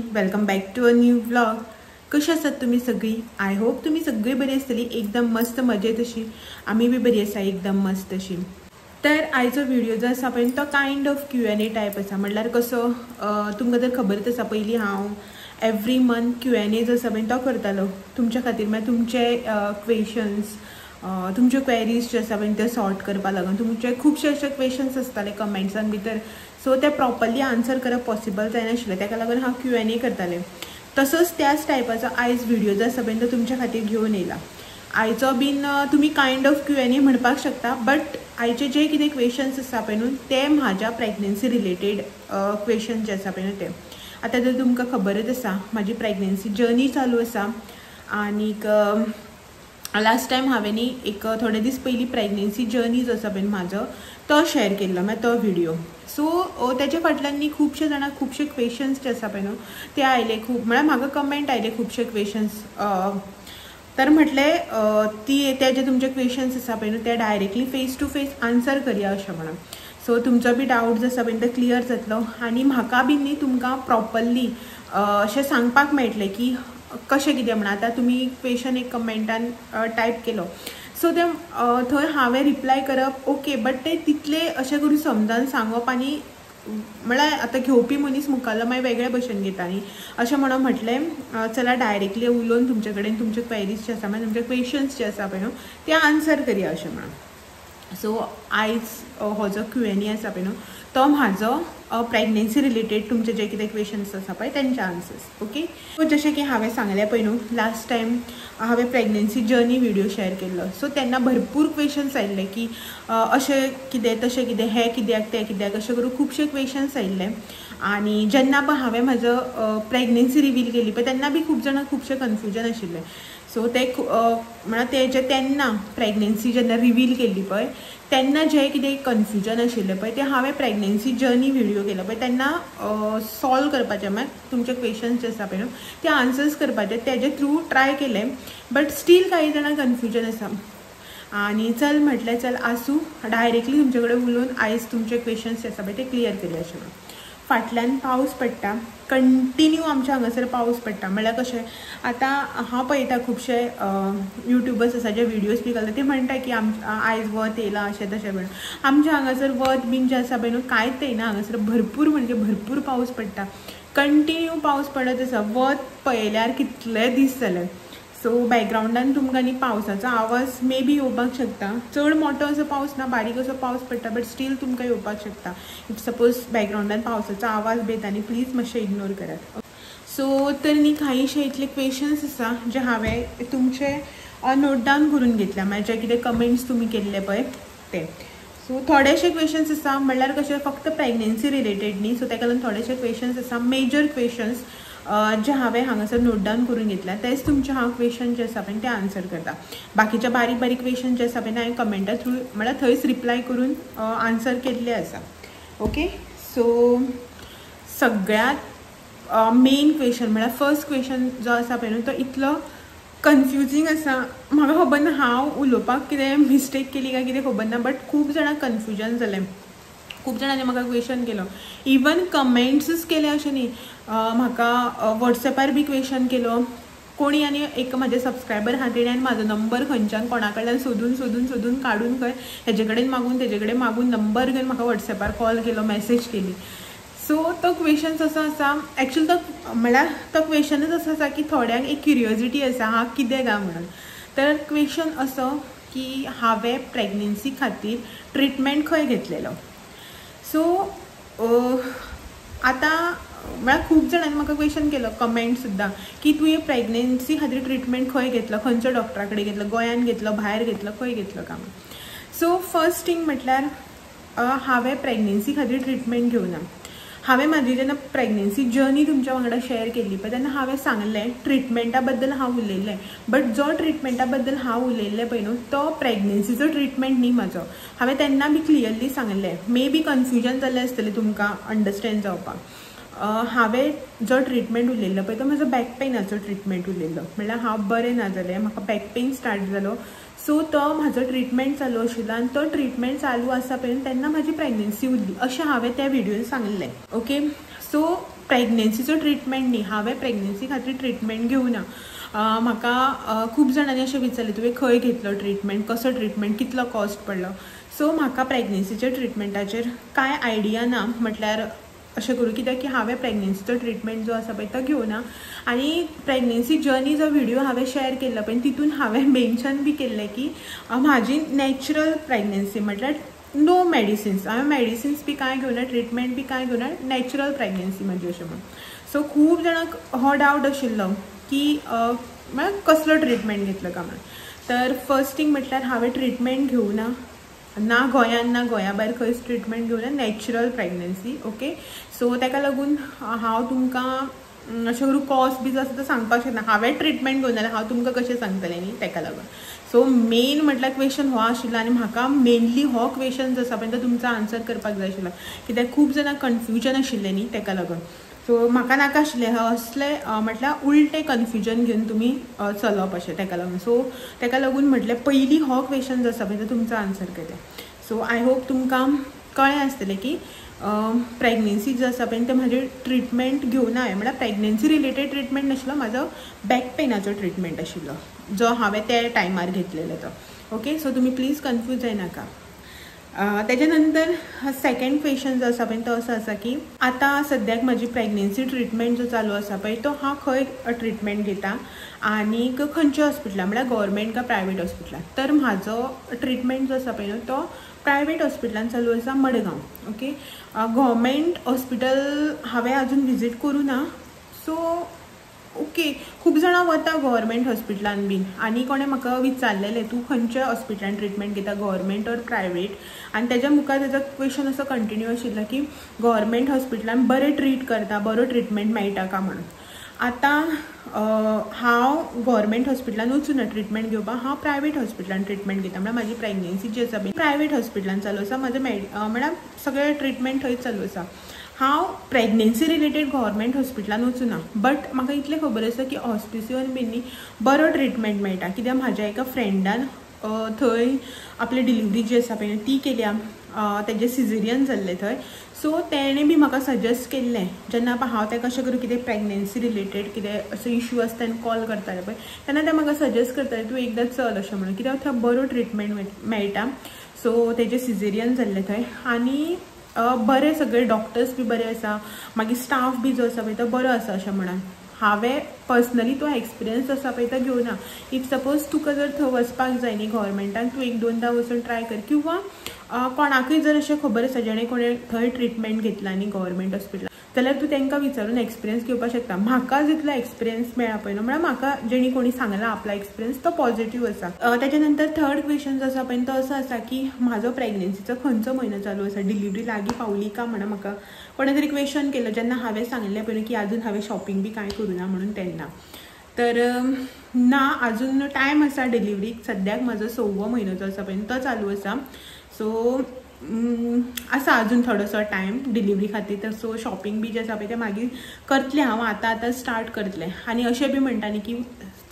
Morning, welcome back to a new vlog. कशी आसात तुमी सगळी? I hope तुमी सगळी बरी आसतली, एकदम मस्त मजेत अशी. आमी बी बरी आसा, एकदम मस्त अशी. तर आयचो व्हिडिओ जो आसा पळय तो kind of Q&A type आसा. म्हणल्यार कसो, तुमकां तर खबरच आसा, पयलीं हांव एवरी मंथ Q&A जो आसा पळय तो करतालो तुमच्या खातीर. मागीर तुमचे क्वेशन्स, तुमच्यो क्वेरीज जे आसा पळय ते सॉर्ट करपाक लागून तुमचे खुबशे अशे क्वेशन्स आसताले कमेंट्सान भितर. सो ते प्रॉपरली आन्सर करप पॉसिबल जायनाशिल्लें, ताका लागून हांव Q&A करतालें. तसोच त्याच टायपाचो आयज व्हिडिओ जो आसा पळय तो तुमच्या खातीर घेवन येयला. आयचो बीन तुमी कायंड ऑफ Q&A म्हणपाक शकता, बट आयचे जे कितें क्वेशन्स आसा पळय न्हू ते म्हाज्या प्रेग्नन्सी रिलेटेड क्वेशन जे आसा पळय न्हू ते. आतां जर तुमकां खबरच आसा म्हाजी प्रेग्नन्सी जर्नी चालू आसा आनीक लास्ट टायम हांवें न्ही एक थोडे दीस पयलीं प्रेग्नन्सी जर्नी जो आसा पळय म्हाजो तो शेअर केल्लो, मागीर तो व्हिडिओ. सो तेच्या फाटल्यान न्ही खुबशे जाणां खुबशे क्वेशन्स जे आसा पळय न्हू ते आयले. खूब म्हळ्यार म्हाका कमेंट आयले खुबशे क्वेशन्स. तर म्हटलें ती ते जे तुमचे क्वेशन्स आसा पळय न्हू ते directly face to face answer करया अशें म्हणून. सो तुमचो बी डावट जो आसा पळय तो क्लियर जातलो आनी म्हाका बी न्ही तुमकां प्रॉपरली अशें सांगपाक मेळटलें की कशें कितें म्हणून. आतां तुमी क्वेशन एक कमेंटान टायप केलो, सो ते थंय हांवें रिप्लाय करप ओके, बट ते तितले अशें करून समजावन सांगप आनी म्हळ्यार आतां घेवपी मनीस मुखाल्लो मागीर वेगळे भशेन घेता न्ही अशें म्हणून म्हटलें चला डायरेक्टली उलोवन तुमचे कडेन तुमचे क्वेरीज जे आसा मागीर तुमचे क्वेशन्स जे आसा पळय न्हू ते आन्सर करया अशें म्हणून. सो आयज हो जो Q&A आसा पळय न्हू तो म्हाजो प्रेग्नन्सी रिलेटेड तुमचे जे कितें क्वेशन्स आसा पळय तेंचे आन्सर्स. ओके, सो जशें की हांवें सांगलें पळय न्हू लास्ट टायम हांवें प्रेग्नन्सी जर्नी व्हिडिओ शेअर केल्लो. सो तेन्ना भरपूर क्वेशन्स आयिल्ले की अशें कितें तशें कितें, हें कित्याक तें कित्याक, अशें करून खुबशे क्वेशन्स आयिल्ले. आनी जेन्ना पळय हांवें म्हाजो प्रेग्नन्सी रिवील केली पळय तेन्ना बी खूब जाणांक खुबशें कन्फ्युजन आशिल्लें. सो ते म्हळ्यार तेजे तेन्ना प्रेग्नन्सी जेन्ना रिवील केल्ली पळय तेन्ना जें कितें कन्फ्युजन आशिल्लें पळय तें हांवें प्रेग्नन्सी जर्नी व्हिडिओ केलो पळय तेन्ना सॉल्व करपाचें. मागीर तुमचे क्वेशन्स जे आसा पळय न्हू ते आन्सर्स करपाचे तेजे थ्रू ट्राय केलें, बट स्टील कांय जाणांक कन्फ्युजन आसा. आनी चल म्हटलें चल आसूं, डायरेक्टली तुमचे कडेन उलोवन आयज तुमचे क्वेशन्स जे आसा पळय ते क्लियर केले अशें म्हणून. फाटल्यान पावस पडटा कंटिन्यू, आमच्या हांगासर पावस पडटा. म्हणल्यार कशें आतां हांव पळयता खुबशे युट्यूबर्स आसा जे व्हिडियोज बी घालता ते म्हणटा की आयज वत येयलां अशें तशें म्हणून. आमच्या हांगासर वत बीन जें आसा पळय न्हू कांयच येयना. हांगासर भरपूर म्हणजे भरपूर पावस पडटा, कंटिन्यू पावस पडत आसा. वत पळयल्यार कितले दीस जाले. सो बॅकग्रावंडान तुमकां न्ही पावसाचो आवाज मे बी येवपाक शकता. चड मोठो असो पावस ना, बारीक असो पावस पडटा, बट स्टील तुमकां येवपाक शकता. If suppose बॅकग्रावंडान पावसाचो आवाज बी येता न्ही प्लीज मातशें इग्नोर करात. सो तर न्ही कांयशे इतले क्वेशन्स आसा जे हांवें तुमचे नोट डावन करून घेतल्या, मागीर जे कितें कमेंट्स तुमी केल्ले पळय ते. सो थोडेशे क्वेशन्स आसा म्हणल्यार कशें फक्त प्रेग्नन्सी रिलेटेड न्ही, सो ताका लागून थोडेशे क्वेशन्स आसा मेजर क्वेशन्स जे हांवें हांगासर नोट डावन करून घेतल्या तेच तुमचे हांव क्वेशन जे आसा पळय ते आन्सर करता. बाकीचे बारीक बारीक क्वेशन जे आसा पळय हांवें कमेंटा थ्रू म्हळ्यार थंयच रिप्लाय करून आन्सर केल्ले आसा. ओके, सो सगळ्यांत मेन क्वेशन म्हळ्यार फर्स्ट क्वेशन जो आसा पळय न्हू तो इतलो कन्फ्युजींग आसा, म्हाका खबर ना हांव उलोवपाक कितें मिस्टेक केली काय कितें खबर ना, बट खूब जाणांक कन्फ्युजन जालें. खूब जाणांनी म्हाका क्वेशन केलो, इवन कमेंट्सूच केले अशें न्ही, म्हाका वॉट्सॅपार बी क्वेशन केलो कोणी. आनी एक म्हाजे सबस्क्रायबर आहा तेणे आनी म्हाजो नंबर खंयच्यान कोणा कडल्यान सोदून सोदून सोदून काडून खंय हेजे कडेन मागून तेजे कडेन मागून नंबर घेवन म्हाका वॉट्सॅपार कॉल केलो, मॅसेज केली. सो तो क्वेशन असो आसा, एक्चुअली तो म्हळ्यार तो क्वेशनूच असो आसा की थोड्यांक एक क्युरियोजिटी आसा हा कितें काय म्हणून. तर क्वेशन असो की हांवें प्रेग्नन्सी खातीर ट्रिटमेंट खंय घेतलेलो. सो आतां म्हळ्यार खूब जाणांनी म्हाका क्वेशन केलो कमेंट सुद्दां की तुवें प्रेग्नन्सी खातीर ट्रिटमेंट खंय घेतलो, खंयच्या डॉक्टरा कडेन घेतलो, गोंयान घेतलो, भायर घेतलो, खंय घेतलो काय म्हणून. सो फर्स्ट थिंग म्हटल्यार हांवें प्रेग्नन्सी खातीर ट्रिटमेंट घेवना. हांवें म्हाजी जेन्ना प्रेग्नन्सी जर्नी तुमच्या वांगडा शेअर केल्ली पळय तेन्ना हांवें सांगलें ट्रिटमेंटा बद्दल हांव उलयल्लें, बट जो ट्रिटमेंटा बद्दल हांव उलयल्लें पळय न्हू तो प्रेग्नन्सीचो ट्रिटमेंट न्ही म्हाजो. हांवें तेन्ना बी क्लियरली सांगलें, मे बी कन्फ्युजन जालें आसतलें तुमकां अंडरस्टँड जावपाक. हांवें जो ट्रिटमेंट उलयल्लो पळय तो म्हाजो बॅक पेनाचो ट्रिटमेंट उलयल्लो. म्हणल्यार हांव बरें ना जालें, म्हाका बॅक पेन स्टार्ट जालो. सो तो म्हाजो ट्रिटमेंट चालू आशिल्लो आनी तो ट्रिटमेंट चालू आसा पळय तेन्ना म्हाजी प्रेग्नन्सी उरली अशें हांवें त्या व्हिडियोन सांगलें. ओके, सो प्रेग्नन्सीचो ट्रिटमेंट न्ही, हांवें प्रेग्नन्सी खातीर ट्रिटमेंट घेवना. म्हाका खूब जाणांनी अशें विचारलें तुवें खंय घेतलो ट्रिटमेंट, कसो ट्रिटमेंट, कितलो कॉस्ट पडलो. सो म्हाका प्रेग्नन्सीच्या ट्रिटमेंटाचेर कांय आयडिया ना, म्हटल्यार अशें करूं कित्याक की हांवें प्रेग्नन्सीचो ट्रिटमेंट जो आसा पळय तो घेवना. आनी प्रेग्नन्सी जर्नी जो व्हिडियो हांवें शेअर केल्लो पळय तितून हांवें मेन्शन बी केल्लें की म्हाजी नॅचरल प्रेग्नन्सी म्हटल्यार नो मेडिसिन्स, हांवें मेडिसिन्स बी कांय घेवना, ट्रिटमेंट बी कांय घेवना, नॅचरल प्रेग्नन्सी म्हाजी अशें म्हणून. सो खूब जाणांक हो डावट आशिल्लो की म्हळ्यार कसलो ट्रिटमेंट घेतलो काय म्हणून. तर फर्स्ट थिंग म्हटल्यार हांवें ट्रिटमेंट घेवना, ना गोंयान ना गोंया भायर खंयच ट्रिटमेंट घेवना, नॅचरल प्रेग्नन्सी. ओके, सो ताका लागून हांव तुमकां अशें करून कॉस्ट बी जो आसा तो सांगपाक शकना. हांवें ट्रिटमेंट घेवन जाल्यार हांव तुमकां कशें सांगतलें न्ही, ताका लागून. सो मेन म्हटल्यार क्वेशन हो आशिल्लो आनी म्हाका मेनली हो क्वेशन जो आसा पळय तो तुमचो आन्सर करपाक जाय आशिल्लो कित्याक खूब जाणांक कन्फ्युजन आशिल्लें न्ही, ताका लागून. सो म्हाका नाका आशिल्लें असलें म्हटल्यार उलटें कन्फ्युजन घेवन तुमी चलप अशें, ताका लागून. सो ताका लागून म्हटलें पयलीं हो क्वेशन जो आसा पळय तो तुमचो आन्सर करता. सो I hope तुमकां कळ्ळें आसतलें की प्रेग्नन्सी जो आसा पळय तें म्हाजें ट्रिटमेंट घेवना हांवें, म्हळ्यार प्रेग्नन्सी रिलेटेड ट्रिटमेंट नाशिल्लो, म्हाजो बॅक पेनाचो ट्रिटमेंट आशिल्लो जो हांवें त्या टायमार घेतलेलो तो. ओके, सो तुमी प्लीज कन्फ्यूज जायनाका. तेजे नंतर सेकेंड क्वेशन जो आसा पळय तो असो आसा की आतां सद्याक म्हाजी प्रेग्नन्सी ट्रिटमेंट जो चालू आसा पळय तो हांव खंय ट्रिटमेंट घेता आनीक खंयच्या हॉस्पिटलान, म्हळ्यार गव्हर्मेंट काय प्रायवेट हॉस्पिटलान. तर म्हाजो ट्रिटमेंट जो आसा पळय तो प्रायवेट हॉस्पिटलान चालू आसा, मडगांव. ओके, गव्हर्मेंट हॉस्पिटल हांवें आजून विजीट करूं ना. सो ओके, खूब जाणां वता गव्हर्मेंट हॉस्पिटलान बीन आनी कोणें म्हाका विचारलेलें तूं खंयच्या हॉस्पिटलान ट्रिटमेंट घेता, गव्हर्मेंट ऑर प्रायवेट. आनी तेज्या मुखार तेजो क्वेशन असो कंटिन्यू आशिल्लो की गव्हर्मेंट हॉस्पिटलान बरें ट्रीट करता, बरो ट्रिटमेंट मेळटा काय म्हणून. आतां हांव गव्हर्मेंट हॉस्पिटलान वचूना ट्रिटमेंट घेवपाक, हांव प्रायवेट हॉस्पिटलान ट्रिटमेंट घेता. म्हळ्यार म्हाजी प्रेग्नन्सी जी आसा पळय प्रायवेट हॉस्पिटलान चालू आसा, म्हाजें म्हळ्यार सगळें ट्रिटमेंट थंयच चालू आसा. हांव प्रेग्नन्सी रिलेटेड गव्हर्मेंट हॉस्पिटलान वचूना, बट म्हाका इतलें खबर आसा की हॉस्पिसियोन बीन न्ही बरो ट्रिटमेंट मेळटा, कित्याक म्हाज्या एका फ्रेंडान थंय आपली डिलिव्हरी जी आसा पळय ती केल्या, तेजें सिजेरियन जाल्लें थंय. सो तेणें बी म्हाका सजेस्ट केल्लें जेन्ना हांव ताका अशें करून कितें प्रेग्नन्सी रिलेटेड कितें असो इशू आसता आनी कॉल करतालें पळय तेन्ना तें म्हाका सजेस्ट करतालें तूं एकदां चल अशें म्हणून, कित्याक थंय बरो ट्रिटमेंट मेळटा. सो तेजें सिजेरियन जाल्लें थंय आनी बरे सगळे डॉक्टर्स बी बरे आसा, मागीर स्टाफ बी जो आसा पळय तो बरो आसा अशें म्हणून. हांवें पर्सनली तो एक्सपिरियन्स आसा पळय तो घेवना. If suppose तुका जर थंय वचपाक जाय न्ही गव्हर्मेंटान, तूं एक दोनदां वचून ट्राय कर, किंवां कोणाकूय जर अशें खबर आसा जेणें कोणें थंय ट्रिटमेंट घेतला न्ही गव्हर्मेंट हॉस्पिटलान जाल्यार तूं तांकां विचारून एक्सपिरियन्स घेवपाक शकता. म्हाका जितलो एक्सपिरियन्स मेळ्ळा पळय न्हू, म्हळ्यार म्हाका जेणी कोणी सांगला आपलो एक्सपिरियन्स तो पॉझिटिव्ह आसा. तेच्या नंतर थर्ड क्वेशन जो आसा पळय तो असो आसा की म्हाजो प्रेग्नन्सीचो खंयचो म्हयनो चालू आसा, डिलिव्हरी लागीं पावली काय म्हणून म्हाका कोणें तरी क्वेशन केलो जेन्ना हांवें सांगिल्लें पळय की आजून हांवें शॉपिंग बी कांय करूं ना म्हणून तेन्ना. तर ना, आजून टायम आसा डिलिव्हरीक, सद्याक म्हाजो 6वो म्हयनो जो आसा पळय तो चालू आसा. सो आसा अजून थोडोसो टायम डिलिव्हरी खातीर. तर सो शॉपिंग बी जें आसा पळय तें मागीर करतलें हांव, आतां आतां स्टार्ट करतलें. आनी अशें बी म्हणटा न्ही की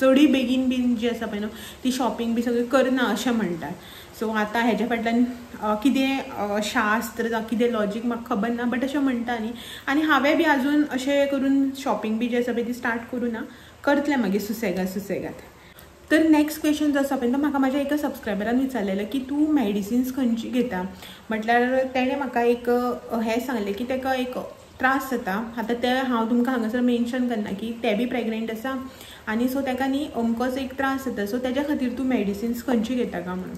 चडूय बेगीन बीन जी आसा पळय न्हू ती शॉपिंग बी सगळी करना अशें म्हणटात. सो आतां हेज्या फाटल्यान कितें शास्त्र जावं कितें लॉजीक म्हाका खबर ना, बट अशें म्हणटा न्ही. आनी हांवें बी आजून अशें करून शॉपिंग बी जें आसा पळय ती स्टार्ट करूं ना, करतलें मागीर सुसेगाद सुसेगाद. तर नेक्स्ट क्वेशन जो आसा पळय तो म्हाका म्हाज्या एका सबस्क्रायबरान विचारलेलो की तूं मेडिसिन्स खंयची घेता, म्हटल्यार तेणें म्हाका एक हें सांगलें की ताका एक त्रास जाता. आतां तें हांव तुमकां हांगासर मेन्शन करना की तें बी प्रेग्नंट आसा आनी सो ताका न्ही अमकोच एक त्रास जाता, सो तेज्या खातीर तूं मेडिसिन्स खंयची घेता काय म्हणून.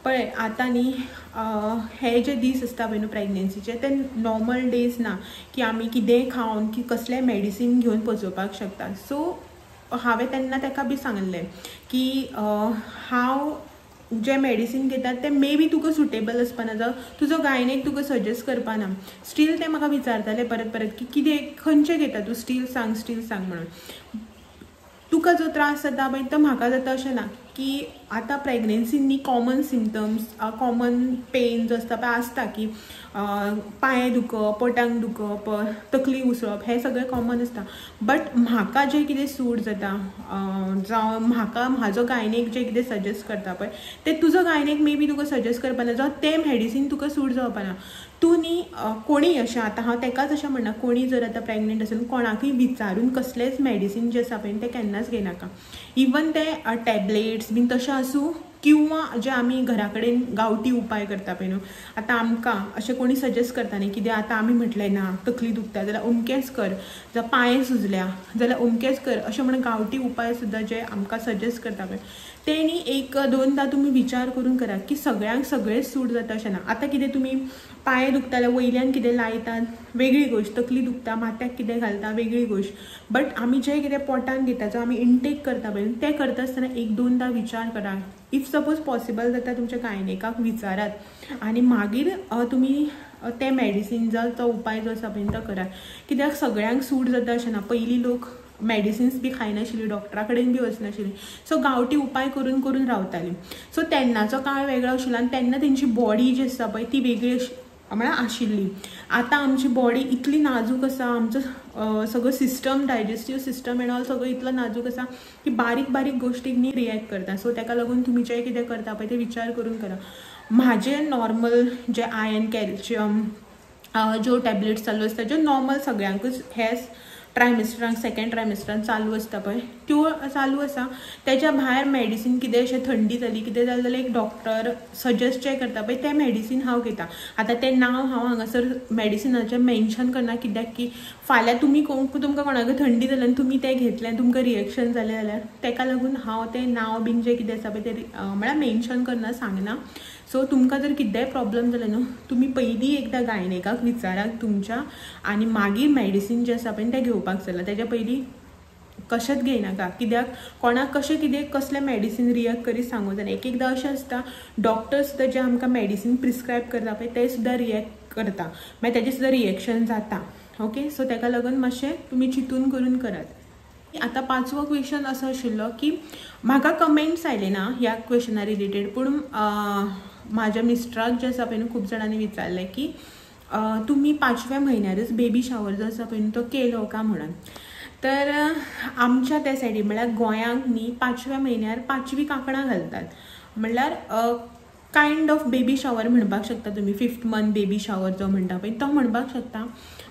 पळय आतां न्ही हे जे दीस आसता पळय न्हू प्रेग्नन्सीचे ते नॉर्मल डेज ना की आमी कितेंय खावन की कसलेंय मेडिसीन घेवन पचोवपाक शकता. सो हांवें तेन्ना ताका बी सांगलें की हांव जे मेडिसीन घेतात ते मे बी तुका सुटेबल आसपाना, जावं तुजो गायनेक तुका सजेस्ट करपाना. स्टील ते म्हाका विचारताले परत परत की कितें खंयचें घेता तूं, स्टील सांग स्टील सांग म्हणून. तुका जो त्रास जाता पळय तो म्हाका जाता अशें ना, की आतां प्रेग्नेन्सीन न्ही कॉमन सिमटम्स, कॉमन पेन जो आसता पळय आसता की पांय दुखप, पोटांक दुखप, तकली उसळप, हें सगळें कॉमन आसता. बट म्हाका जें कितें सूट जाता जावं म्हाका म्हाजो गायनेक जें कितें सजेस्ट करता पळय तें तुजो गायनेक मे बी तुका सजेस्ट करपाना, जावं तें मेडिसीन तुका सूट जावपाना. तूं न्ही कोणीय अशें आतां हांव तेकाच अशें म्हणना, कोणी जर आतां प्रेग्नेंट आसा कोणाकूय विचारून कसलेंच मेडिसीन जें आसा पळय तें केन्नाच घेयनाका. इवन ते टॅबलेट्स बीन तशें आसूं किंवा जे आमी घरा कडेन गांवठी उपाय करता पळय न्हू, आतां आमकां अशें कोणी सजेस्ट करता न्ही कितें आतां आमी म्हटलें ना तकली दुखता जाल्यार अमकेंच कर, जावं पांय सुजल्या जाल्यार अमकेंच कर, अशें म्हणून गांवठी उपाय सुद्दां जे आमकां सजेस्ट करता पळय ते न्ही एक दोनदां तुमी विचार करून करात की सगळ्यांक सगळेंच सूट जाता अशें ना. आतां कितें तुमी पांय दुखता जाल्यार वयल्यान कितें लायतात वेगळी गोश्ट, तकली दुखता माथ्याक कितें घालता वेगळी गोश्ट, बट आमी जें कितें पोटान घेता जो आमी इनटेक करता पळय तें करता आसतना एक दोनदां विचार करा. If suppose possible जाता तुमच्या गायनेकाक विचारात आनी मागीर तुमी तें मेडिसीन जावं तो उपाय जो आसा पळय तो करात. कित्याक सगळ्यांक सूट जाता अशें ना. पयलीं लोक मेडिसिन्स बी खायनाशिल्ली, डॉक्टरा कडेन बी वचनाशिल्ली, सो गांवठी उपाय करून करून रावताली. सो तेन्नाचो काळ वेगळो आशिल्लो आनी तेन्ना तेंची बॉडी जी आसता पळय ती वेगळी म्हळ्यार आशिल्ली. आतां आमची बॉडी इतली नाजूक आसा, आमचो सगळो system, digestive system and all सगळो इतलो नाजूक आसा की बारीक बारीक गोश्टीक न्ही रिएक्ट करता. सो ताका लागून तुमी जें कितें करता पळय तें विचार करून करा. म्हाजें नॉर्मल जे आयर्न, कॅल्शियम ज्यो टॅबलेट्स चालू आसता ज्यो नॉर्मल सगळ्यांकूच हेच ट्रायमिस्टरांक, सेकेंड ट्रायमिस्टरान चालू आसता पळय त्यो चालू आसा. तेच्या भायर मेडिसीन कितें अशें थंडी जाली कितें जालें जाल्यार एक डॉक्टर सजेस्ट जें करता पळय तें मेडिसीन हांव घेता. आतां तें नांव हांव हांगासर मेडिसिनाचें मेन्शन करना, कित्याक की फाल्यां तुमी तुमकां कोणाकूय थंडी जाली आनी तुमी तें घेतलें तुमकां रिएक्शन जालें जाल्यार तेका लागून हांव तें नांव बीन जें कितें आसा पळय तें म्हळ्यार मेन्शन करना, सांगना. सो तुमकां जर कितेंय प्रॉब्लम जालें न्हू तुमी पयलीं एकदां गायनेकाक विचारात तुमच्या आनी मागीर मेडिसीन जें आसा पळय तें घेवपाक चला. तेज्या पयलीं कशेंच घेयनाका, कित्याक कोणाक कशें कितें कसलें मेडिसीन रिएक्ट करीत सांगूं जायना. एक एकदां अशें आसता डॉक्टर सुद्दां जे आमकां मेडिसीन प्रिस्क्रायब करता पळय ते सुद्दां रिएक्ट करता, मागीर तेजें सुद्दां रिएक्शन जाता. ओके, सो तेका लागून मातशें तुमी चिंतून करून करात. आतां पांचवो क्वेश्चन असो आशिल्लो की म्हाका कमेंट्स आयले ना ह्या क्वेश्चना रिलेटेड, पूण म्हाज्या मिस्टराक जें आसा पळय न्हू खूब जाणांनी विचारलें की तुमी पांचव्या म्हयन्यारच बेबी शावर जो आसा पळय न्हू तो केलो काय म्हणून. तर आमच्या त्या सायडीन म्हळ्यार गोंयांक न्ही पांचव्या म्हयन्यार पांचवी कांकणां घालतात, म्हणल्यार कायंड ऑफ बेबी शावर म्हणपाक शकता तुमी, फिफ्थ मंथ बेबी शावर जो म्हणटा पळय तो म्हणपाक शकता.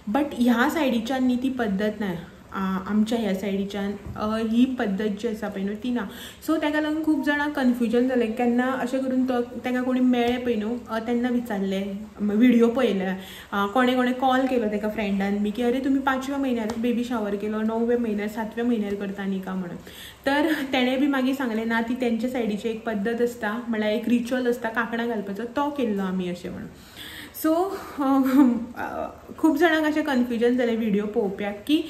बट ह्या सायडीच्यान न्ही ती पद्दत ना, आमच्या ह्या सायडीच्यान ही पद्दत जी आसा पळय न्हू ती ना. सो ताका लागून खूब जाणां कन्फ्युजन जालें केन्ना अशें करून तो ताका कोणी मेळ्ळें पळय न्हू तेन्ना विचारलें, व्हिडियो पळयले, कोणें कोणें कॉल केलो ताका फ्रेंडान बी की अरे तुमी पांचव्या म्हयन्यार बेबी शावर केलो, णवव्या म्हयन्यार, सातव्या म्हयन्यार करता न्ही का म्हणून. तर तेणें बी मागीर सांगलें ना ती तेंच्या सायडीची एक पद्दत आसता, म्हळ्यार एक रिच्युअल आसता कांकणां घालपाचो, तो केल्लो आमी अशें म्हणून. सो खूब जाणांक अशें कन्फ्युजन जालें व्हिडियो पळोवप्याक की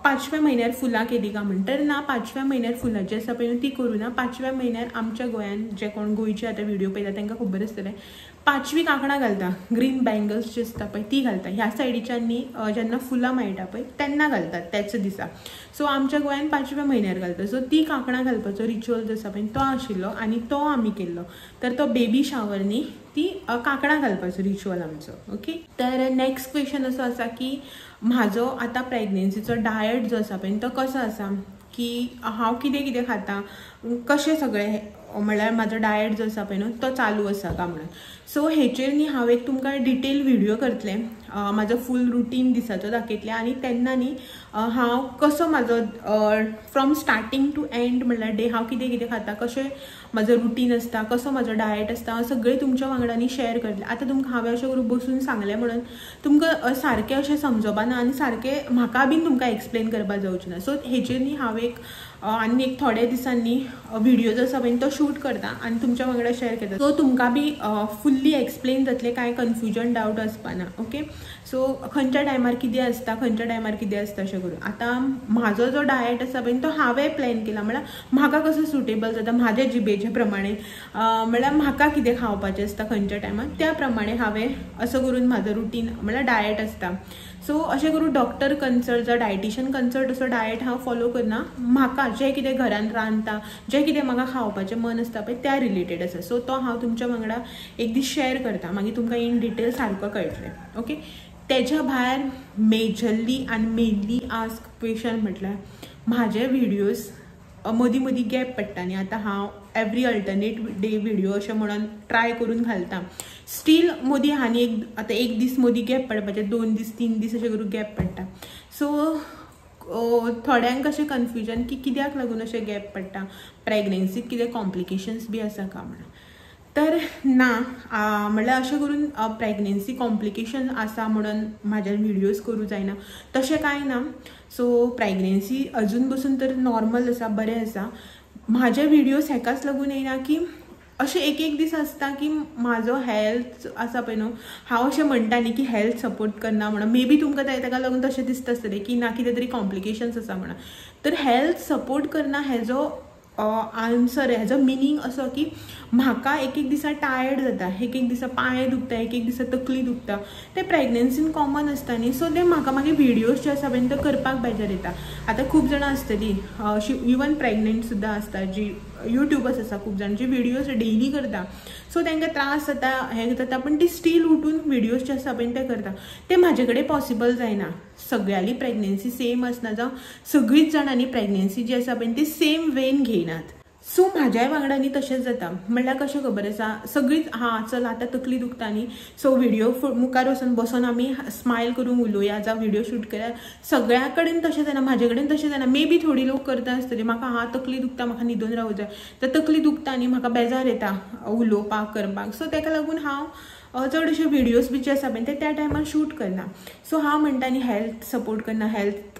पांचव्या म्हयन्यार फुलां केली काय म्हण. तर ना, पांचव्या म्हयन्यार फुलां जी आसा पळय ती करूं ना. पांचव्या म्हयन्यार आमच्या गोंयान जे कोण गोंयचे आतां व्हिडियो पळयता तांकां खबर आसतलें, पांचवी कांकणां घालता, ग्रीन बँगल्स जी आसता पळय ती घालता. ह्या सायडीच्यान न्ही जेन्ना फुलां मेळटा पळय तेन्ना घालतात त्याच दिसा. सो आमच्या गोंयान पांचव्या म्हयन्यार घालता. सो ती कांकणां घालपाचो रिच्युअल जो आसा पळय तो आशिल्लो आनी तो आमी केल्लो. तर तो बेबी शावर न्ही ती कांकणां घालपाचो रिच्युअल आमचो. ओके, तर नेक्स्ट क्वेश्चन असो आसा की म्हाजो आतां प्रेग्नेन्सीचो डायट जो आसा पळय तो कसो आसा, की हांव कितें कितें खाता, कशें सगळें म्हळ्यार म्हाजो डायट जो आसा पळय न्हू तो चालू आसा काय म्हणून. सो हेचेर न्ही हांव एक तुमकां डिटेल व्हिडियो करतलें, म्हाजो फूल रुटीन दिसाचो दाखयतलें आनी तेन्ना न्ही हांव कसो म्हाजो फ्रॉम स्टार्टींग टू एंड म्हणल्यार डे हांव कितें कितें खाता, कशें म्हाजो रुटीन आसता, कसो म्हाजो डायट आसता, हांव सगळें तुमच्या वांगडा न्ही शेअर करतलें. आतां तुमकां हांवें अशें करून बसून सांगलें म्हणून तुमकां सारकें अशें समजोपा ना आनी सारकें म्हाका बीन तुमकां एक्सप्लेन करपाक जावचें ना. सो हेचेर न्ही हांव एक आनी एक थोड्या दिसांनी व्हिडियो जो आसा पळय तो शूट करता आनी तुमच्या वांगडा शेअर करता. सो तुमकां बी फुल्ली फुल्ली एक्सप्लेन जातलें, कांय कन्फ्युजन डावट आसपाना. ओके, सो खंयच्या टायमार कितें आसता, खंयच्या टायमार कितें आसता अशें करून आतां म्हाजो जो डायट आसा पळय तो हांवें प्लॅन केला, म्हळ्यार म्हाका कसो सुटेबल जाता म्हाज्या जिबेच्या प्रमाणे, म्हळ्यार म्हाका कितें खावपाचें आसता खंयच्या टायमार त्या प्रमाणे हांवें असो करून म्हाजो रुटीन म्हळ्यार डायट आसता. सो अशें करून डॉक्टर कन्सल्ट जावं डायटिशियन कन्सल्ट असो डायट हांव फॉलो करना, म्हाका जें कितें घरान रांदता, जें कितें म्हाका खावपाचें मन आसता पळय त्या रिलेटेड आसा. सो तो हांव तुमच्या वांगडा एक दीस शेअर करता, मागीर तुमकां इन डिटेल सारको कळटलें. ओके, तेज्या भायर मेजरली आनी मेनली आस्क क्वेशन म्हटल्यार म्हाजे व्हिडियोज मदीं मदीं गॅप पडटा न्ही. आतां हांव एवरी अल्टरनेट डे व्हिडियो अशें म्हणून ट्राय करून घालता, स्टील मदीं आनी एक आतां एक दीस मदीं गॅप पडपाचें, 2 दीस 3 दीस अशें करून गॅप पडटा. सो थोड्यांक अशें कन्फ्युजन की कित्याक लागून अशें गॅप पडटा, प्रेग्नेन्सीक कितें कॉम्प्लिकेशन्स बी आसा काय म्हणून. तर ना, म्हळ्यार अशें करून प्रेग्नेन्सी कॉम्प्लिकेशन आसा म्हणून म्हाज्यान व्हिडियोज करूं जायना तशें कांय ना. सो प्रेग्नेन्सी अजून बसून तर नॉर्मल आसा, बरें आसा. म्हाजे व्हिडियोज हेकाच लागून येयना की अशें एक एक दीस आसता की म्हाजो हेल्थ आसा पळय न्हू, हांव अशें म्हणटा न्ही की हेल्थ सपोर्ट करना म्हणून, मे बी तुमकां ताका लागून तशें दिसता आसतलें की ना कितें तरी कॉम्प्लिकेशन्स आसा म्हणून. तर हेल्थ सपोर्ट करना हेजो आन्सर, हेजो मिनींग असो की म्हाका एक एक दिसा टायर्ड जाता, एक एक दिसा पांय दुखता, एक एक दिसा तकली दुखता, ते प्रेग्नेन्सीन कॉमन आसता न्ही. सो ते म्हाका मागीर व्हिडियोज जे आसा पळय ते करपाक बेजार येता. आतां खूब जाणां आसतलीं अशी इवन प्रेग्नेंट सुद्दां आसता, जी यूट्यूबर्स आसा खूब जाण जी व्हिडियोज डेली करता, सो तांकां त्रास जाता, हें जाता, पण ती स्टील उठून व्हिडियोज जे आसा पळय ते करता. ते म्हाजे कडेन पॉसिबल जायना. सगळ्यांली प्रेग्नेन्सी सेम आसना, जावं सगळींच जाणांनी प्रेग्नेन्सी जी आसा पळय ती सेम वेन घेयनात. सो म्हाज्याय वांगडा न्ही तशेंच जाता, म्हणल्यार कशें खबर आसा, सगळींच हां चल आतां तकली दुखता न्ही, सो व्हिडियो मुखार वचून बसोन आमी स्मायल करून उलोवया जावं व्हिडियो शूट करया. सगळ्या कडेन तशें जायना, म्हाजे कडेन तशें जायना. मे बी थोडी लोक करता आसतली, म्हाका हां तकली दुखता म्हाका न्हिदून रावूं जाय, तर तकली दुखता न्ही म्हाका बेजार येता उलोवपाक करपाक. सो ताका लागून हांव चड अशे व्हिडियोज बी जे आसा पळय ते त्या टायमार शूट करना. सो हांव म्हणटा न्ही हेल्थ सपोर्ट करना, हेल्थ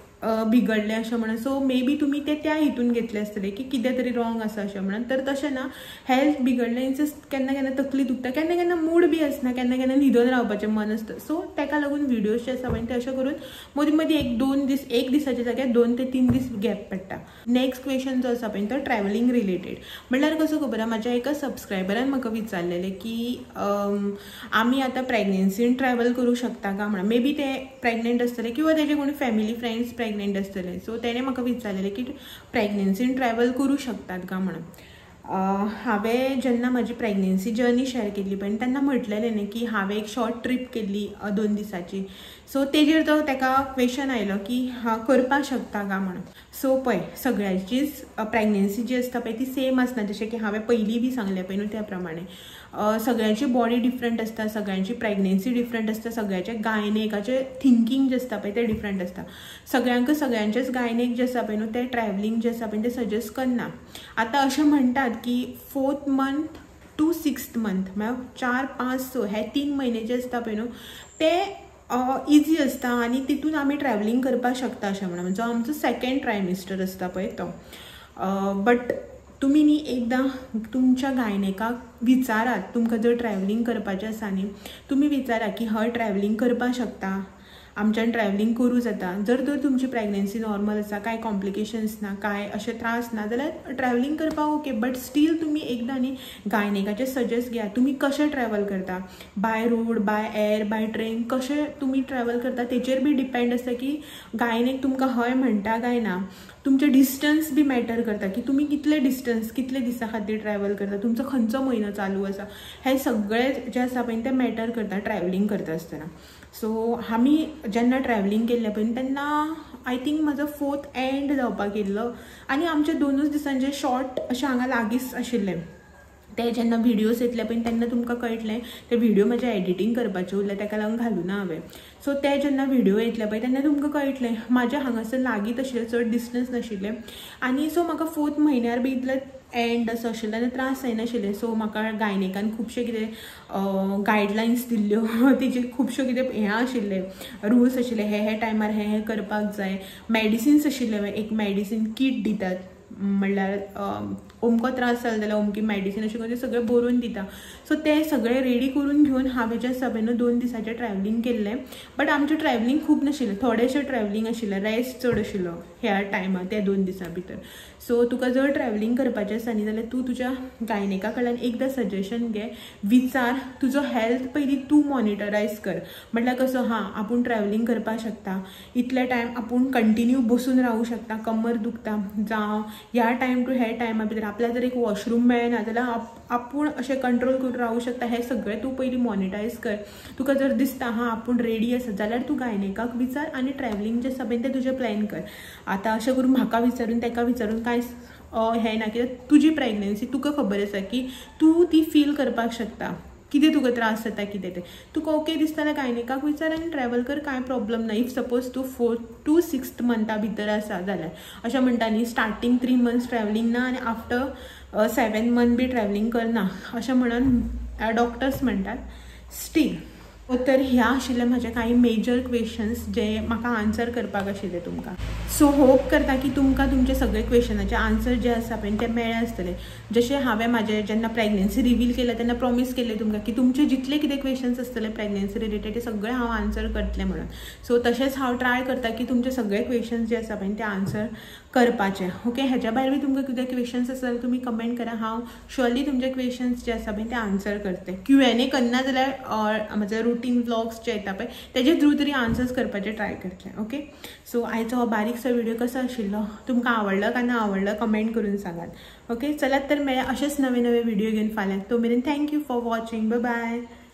बिगडलें अशें म्हणून. सो मे बी तुमी ते त्या हितून घेतले आसतले की कितें तरी रॉंग आसा अशें म्हणून, तर तशें ना. हेल्थ बिगडलें इन्स केन्ना केन्ना तकली दुखता, केन्ना केन्ना मूड बी आसना, केन्ना केन्ना न्हिदून रावपाचें मन आसता. सो ताका लागून व्हिडियोज जे आसा पळय ते अशें करून मदीं मदीं 1-2 दीस, एक दिसाच्या जाग्यार 2 ते 3 दीस गॅप पडटा. नेक्स्ट क्वेश्चन जो आसा पळय तो ट्रॅव्हलिंग रिलेटेड. म्हणल्यार कसो खबर आसा, म्हाज्या एका सबस्क्रायबरान म्हाका विचारलेलें की आमी आतां प्रेग्नेन्सीन ट्रॅव्हल करूं शकता काय म्हणून. मे बी ते प्रेग्नेंट आसतले किंवा तेजे कोणी फॅमिली फ्रेंड्स प्रेग्नेंट आसतले. सो तेणें म्हाका विचारलेलें की प्रेग्नेन्सीन ट्रॅव्हल करूं शकतात काय म्हणून. हांवें जेन्ना म्हाजी प्रेग्नेन्सी जर्नी शेअर केल्ली पळय तेन्ना म्हटलेलें न्ही की हांवें एक शॉर्ट ट्रीप केल्ली 2 दिसाची. सो तेजेर तो ताका क्वेश्चन आयलो की हां करपाक शकता काय म्हणून. सो पळय सगळ्यांचीच प्रेग्नेन्सी जी आसता पळय ती सेम आसना, जशें की हांवें पयलीं बी सांगलें पळय न्हू त्या प्रमाणे सगळ्यांची बॉडी डिफरंट आसता, सगळ्यांची प्रेग्नेन्सी डिफरंट आसता, सगळ्यांचे गायनेकाचें थिंकींग जें आसता पळय तें डिफरंट आसता. सगळ्यांक सगळ्यांचेच गायनेक जे आसा पळय न्हू ते ट्रॅव्हलिंग जें आसा पळय तें सजेस्ट करना. आतां अशें म्हणटात की 4th month to 6th month म्हळ्यार 4, 5, 6 हे 3 म्हयने जे आसता पळय न्हू ते इजी आसता आनी तितून आमी ट्रॅव्हलिंग करपाक शकता अशें म्हणून, जो आमचो सेकेंड ट्रायमिस्टर आसता पळय तो. बट तुमी न्ही एकदां तुमच्या गायनेकाक विचारात, तुमकां जर ट्रॅव्हलिंग करपाचें आसा न्ही तुमी विचारा की हय ट्रॅव्हलिंग करपाक शकता, आमच्यान ट्रॅव्हलिंग करूं जाता. जर तर तुमची प्रेग्नेन्सी नॉर्मल आसा, कांय कॉम्प्लिकेशन्स ना, कांय अशें त्रास ना जाल्यार ट्रॅव्हलिंग करपाक ओके. बट स्टील तुमी एकदां न्ही गायनेकाचें सजेस्ट घेया, तुमी कशें ट्रॅव्हल करता, by road, by air, by train कशें तुमी ट्रॅव्हल करता तेचेर बी डिपेंड आसता की गायनेक तुमकां हय म्हणटा काय ना. तुमचें डिस्टन्स बी मॅटर करता की तुमी कितले डिस्टन्स कितले दिसां खातीर ट्रॅव्हल करता, तुमचो खंयचो म्हयनो चालू आसा, हें सगळें जें आसा पळय तें मॅटर करता ट्रॅव्हलिंग करता आसतना. सो आमी जेन्ना ट्रॅव्हलिंग केल्लें पळय तेन्ना I think म्हाजो 4th and जावपाक येयल्लो आनी आमचे 2च दिसांचे शॉर्ट अशें हांगा लागींच आशिल्लें. ते जेन्ना व्हिडियोज येतले पळय तेन्ना तुमकां कळटलें, ते व्हिडियो म्हाजे एडिटींग करपाचे उरले ताका लागून घालूना हांवें. सो ते जेन्ना व्हिडियो येतले पळय तेन्ना तुमकां कळटलें म्हाज्या हांगासर लागींच आशिल्लें, चड डिस्टन्स नाशिल्लें आनी सो म्हाका 4th म्हयन्यार बी इतले एंड असो आशिल्लो आनी त्रास जायनाशिल्ले. सो म्हाका गायनेकान खुबशे कितें गायडलायन्स दिल्ल्यो, तेजे खुबश्यो कितें हें आशिल्लें, रुल्स आशिल्ले, हे हे टायमार हें हें करपाक जाय, मेडिसिन्स आशिल्ले, एक मेडिसीन कीट दितात म्हणल्यार अमको त्रास जालो जाल्यार अमकी मेडिसीन अशें करून ते सगळें बरोवन दिता. सो ते सगळें रेडी करून घेवन हांवें जें आसा पळय न्हू 2 दिसाचें ट्रॅवलिंग केल्लें. बट आमचें ट्रॅवलिंग खूब नाशिल्लें, थोडेशें ट्रॅवलिंग आशिल्लें, रेस्ट चड आशिल्लो ह्या टायमार त्या 2 दिसां भितर. सो तुका जर ट्रॅवलिंग करपाचें आसा न्ही जाल्यार तूं तुज्या गायनेका कडल्यान एकदां सजेशन घे, विचार, तुजो हेल्थ पयलीं तूं मॉनिटरायज कर. म्हटल्यार कसो हां आपूण ट्रॅवलिंग करपाक शकता, इतले टायम आपूण कंटिन्यू बसून रावूं शकता, कमर दुखता जावं ह्या टायम टू ह्या टायमा भितर आपल्याक जर एक वॉशरूम मेळना जाल्यार आपूण अशें कंट्रोल करून रावूं शकता, हें सगळें तूं पयलीं मॉनिटायज कर. तुका जर दिसता हां आपूण रेडी आसा जाल्यार तूं गायनेकाक विचार आनी ट्रॅवलिंग जें आसा पळय तें तुजें प्लॅन कर. आतां अशें करून म्हाका विचारून ताका विचारून कांय हें ना, कित्याक तुजी प्रेग्नन्सी तुका खबर आसा की तूं ती फील करपाक शकता, कितें तुका त्रास जाता कितें तें. तुका ओके दिसता जाल्यार गायनेकाक विचार आनी ट्रॅवल कर, कांय प्रॉब्लम ना. If suppose तूं 4th to 6th मंथा भितर आसा जाल्यार, अशें म्हणटा न्ही स्टार्टींग 3 मंथ्स ट्रॅवलिंग ना आनी आफ्टर 7 मंथ बी ट्रॅवलिंग करना अशें म्हणून डॉक्टर्स म्हणटात स्टील. तर ह्या आशिल्ले म्हाजे कांय मेजर क्वेश्चन्स जे म्हाका आन्सर करपाक आशिल्ले तुमकां. सो होप करता की तुमकां तुमचे सगळे क्वेश्चनाचे आन्सर जे आसा पळय ते मेळ्ळे आसतले. जशें हांवें म्हाजें जेन्ना प्रेग्नन्सी रिवील केलें तेन्ना प्रॉमीस केल्लें तुमकां की तुमचे जितले कितें क्वेश्चन्स आसतले प्रेग्नन्सी रिलेटेड ते सगळे हांव आन्सर करतलें म्हणून. सो तशेंच हांव ट्राय करता की तुमचे सगळे क्वेश्चन्स जे आसा पळय ते आन्सर करपाचे. ओके, हेज्या भायर बी तुमकां कितें क्वेश्चन्स आसा जाल्यार तुमी कमेंट करा, हांव शुअरली तुमचे क्वेश्चन्स जे आसा पळय ते आन्सर करतलें. Q&A करना जाल्यार म्हजो रुटीन व्लॉग्स जे येता पळय तेजे थ्रू तरी आन्सर्स करपाचे ट्राय करतलें. ओके, सो आयचो हो बारीकसो व्हिडिओ कसो आशिल्लो, तुमकां आवडलो काय ना आवडलो कमेंट करून सांगात. ओके, चलात तर मेळया अशेच नवे नवे व्हिडिओ घेवन फाल्यां. तो मेरेन thank you for watching, bye bye.